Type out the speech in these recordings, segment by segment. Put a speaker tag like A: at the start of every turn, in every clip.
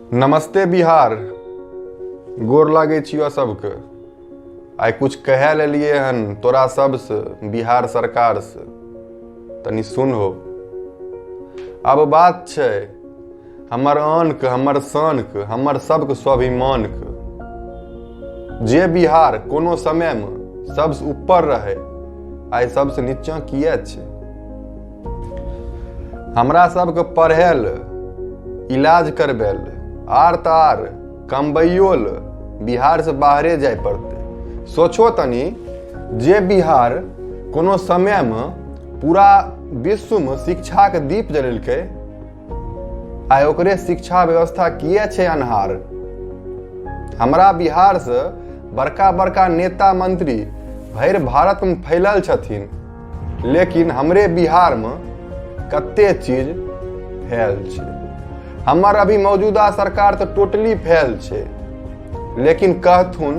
A: नमस्ते बिहार, गोर लागै छियौ सबके। आइ कुछ कहै लेलियै हन तोरा सबसँ, बिहार सरकारसँ, तनी सुनहो। अब बात छै हमर आनके, हमर शानके, हमर सबके स्वाभिमानके। जे बिहार कोनो समयमे सबसँ ऊपर रहै, आइ सबसँ नीचाँ किए छै? हमरा सबके पढ़ै लए, इलाज करबै लए, आर तऽ आर कमबैयो लए बिहारसँ बाहरे जाय पड़तै। सोचो तनी, जे बिहार कोनो समयमे पूरा विश्वमे शिक्षाके दीप जलेलकै, आइ ओकरे शिक्षा व्यवस्था किए छै अन्हार? हमरा बिहारसँ बड़का बड़का नेता मंत्री भरि भारतमे फैलल छथिन, लेकिन हमरे बिहारमे कते चीज फैल छै। हमर अभी मौजूदा सरकार तऽ टोटली फेल छै, लेकिन कहथुन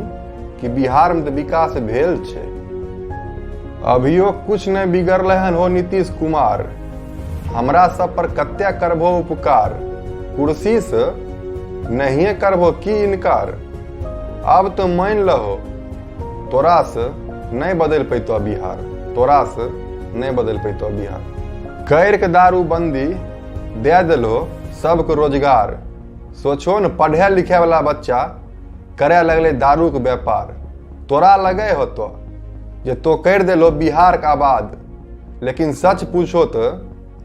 A: कि बिहारमे तऽ विकास भेल छै। अभियो कुछ नहि बिगड़लै हन हो नीतीश कुमार, हमरा सब पर कते करबो उपकार, कुर्सी से नहिए करबो की इनकार। अब तो मान लहो तोरा से नहीं बदल पैतो बिहार, तोरा से नहीं बदल पैतो बिहार। कर के दारू बंदी दे दिलो सबके रोजगार, सोचो न पढ़े लिखे वाला बच्चा करे लगले दारू के व्यापार। तोरा लगे होतो जे तो कर दिलो बिहार के आबाद, लेकिन सच पूछो तो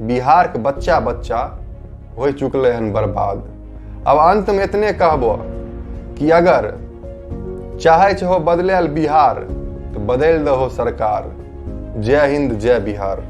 A: बिहार के बच्चा बच्चा हो चुकले हन बर्बाद। अब अंत में इतने कहबो कि अगर चाहे छहो बदले बिहार तो बदल दहो सरकार। जय हिंद, जय बिहार।